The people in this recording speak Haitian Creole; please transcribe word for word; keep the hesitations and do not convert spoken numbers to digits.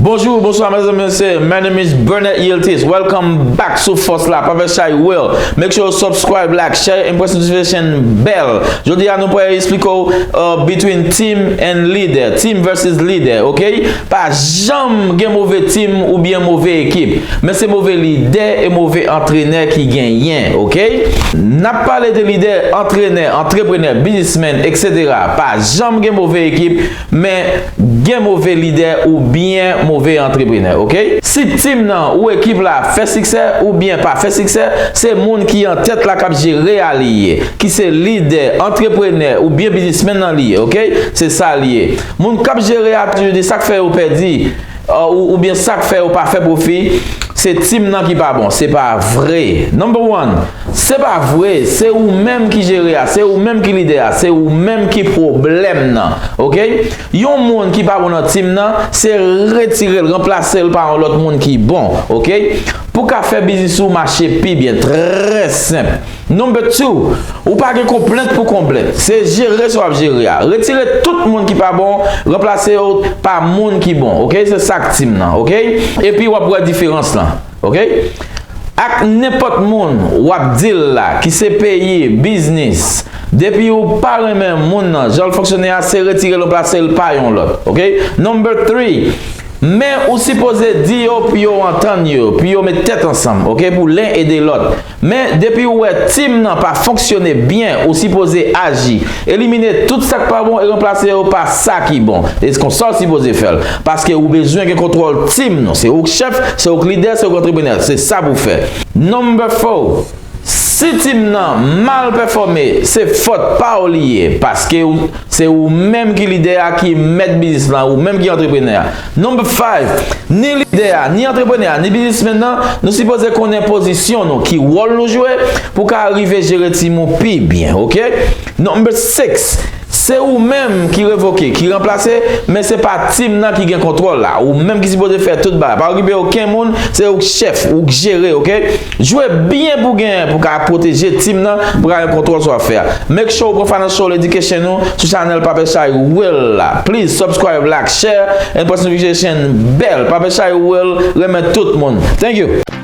Bonjou, bonswa, medam e mesye. My name is Bernard Yiltis. Welcome back sou Fòs la, Papa Shy Will. Make sure you subscribe, like, share, and press notification bell. Jodi a, nou pral eksplike w uh, between team and leader, team versus leader, ok? Pa janm gen move team oubyen move ekip, men se move lidè e move antrenè ki genyen, ok? N ap pale de lidè, antrenè, antreprenè, biznismenn, et cetera. Pa janm gen move ekip, men gen move lidè oubyen move antreprenè, ok? Si tim nan ou ekip la fè siksè oubyen pa fè siksè, se moun ki an tèt la k ap jere a li ye, ki se lidè, antreprenè oubyen biznismenn nan li ye, ok? Se sa li ye. Moun k ap jere a toujou di sa k fè yo pèdi, uh, ou, oubyen sa k fè yo pa fè pwofi, se tim nan ki pa bon. Se pa vre. Number one, se pa vre. Se ou menm ki jere a, se ou menm ki lidè a, se ou menm ki pwoblèm nan, ok? Yon moun ki pa bon nan tim nan, se retire l, ranplase l pa yon lòt moun ki bon, ok? Pou ka fè biznis ou mache pi byen, trè senp. Number two, ou pa gen konplent pou konplent. Se jere sa w ap jere a. Retire tout moun ki pa bon, ranplase yo pa moun ki bon, ok? Se sa k tim nan, ok? Epi w ap wè diferans lan, ok? Ak nenpòt moun w ap deal la, ki se peyi, biznis, depi ou pa renmen moun nan, jan l fonksyone a, se retire l, ranplase l pa yon lòt, ok? Number three, men ou sipoze di yo pou yo antann yo, pou yo met tèt ansanm, ok? Pou len ede lòt. Men depi ou wè tim nan pa fonksyone byen, ou sipoze aji. Elimine tout sa k pa bon e ranplase yo pa sa ki bon. E se konsa w sipoze fè l. Paske ou bezwen gen kontwòl tim nou. Se ou k chèf, se ou k lidè, se ou k antreprenè. Se sa pou w fè. Number four. Si tim nan mal pèfòme, se fòt pa w li ye. Paske ou, se ou menm ki lidè a, ki mèt biznis lan, ou menm ki antreprenè a. Number five, ni lidè a, ni antreprenè a, ni biznismenn nan, nou sipoze konnen pozisyon nou, ki wòl nou jwe pou ka rive jere tim ou pi byen, ok? Number six, se ou menm ki revoke, ki ranplase, men se pa tim nan ki gen kontwòl la. Ou menm ki sipoze fè tout bagay. Pa okipe okenn moun, se ou k chèf, ou k jere, ok? Jwe byen pou genyen, pou ka pwoteje tim nan, pou ka gen kontwòl sou afè a. Make sure ou pran Financial Education ou sou channel Papa Shy Will la. Please subscribe, like, share, and press notification bell. Papa Shy Will renmen tout moun. Thank you.